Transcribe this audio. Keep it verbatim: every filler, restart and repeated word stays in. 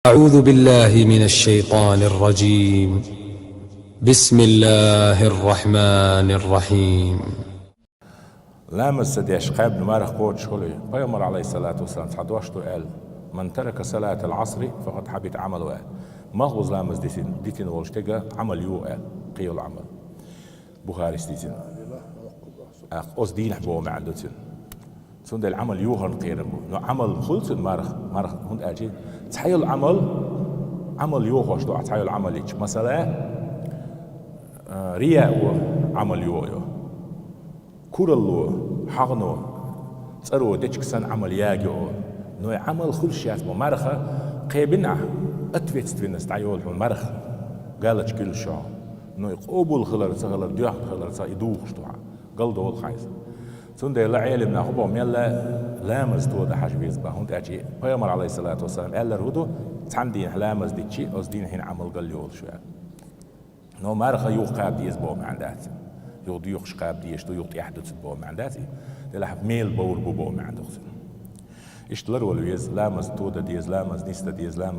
أعوذ بالله من الشيطان الرجيم. بسم الله الرحمن الرحيم. Ламаз ца деш кхаьбна марха кхочуш хиле, Пайхамар, алейхиссалату вассалам, цхьа дош ду аьлла: «Ман тарака салатал асри, факъад хьабита амалу», аьлла. Малхбуза ламаз дитина, дитина волчу стеган Ӏамал ю аьлла, кхийолу Ӏамал. Бухарис дийцина. Ах, оцу дийнахь боху маьӀна ду цуьнан. Цундела Ӏамал йохарна кхерам бу. Но Ӏамал хуьлу цуьнан марха, марха, хӀунда аьлча цхьайолу Ӏамал, Ӏамал йохош ду, цхьайолу Ӏамал йича. Масала, а, рияо Ӏамал йо йо. Куралло, хьагӀно, цӀаро дечиг санна Ӏамал ягайо. Но и Ӏамал хуьлуш яц бо марха, кхебина ахь, ответственность дӀайолу хьуна марха, галочка юьллуш хьо. Но и къобал хилар, ца хилар, доьхна хилар, ца и духуш ду хьан. Галдолу хьайса. Цундела Ӏелам нах бо, мелла ламаз тода хьажа веза бан, хӀунда аьлча Пайхамар, алейхиссалату вассалам, аьллар хӀун ду, цхьана дийнахь ламаз дичи, оцу дийнахь хьуна Ӏамал гал йолуш ву аьлла. Но марха юха кхаба деза боху маьӀна дац. Юха доьхуш кхаба дезаш ду, юха тӀехь дуьцур боху маьӀна дац. Делахь мел бовр бу боху маьӀна ду цуьнан. Иштта ларвала веза, ламаз тода деза, ламаз нисда деза, ламаз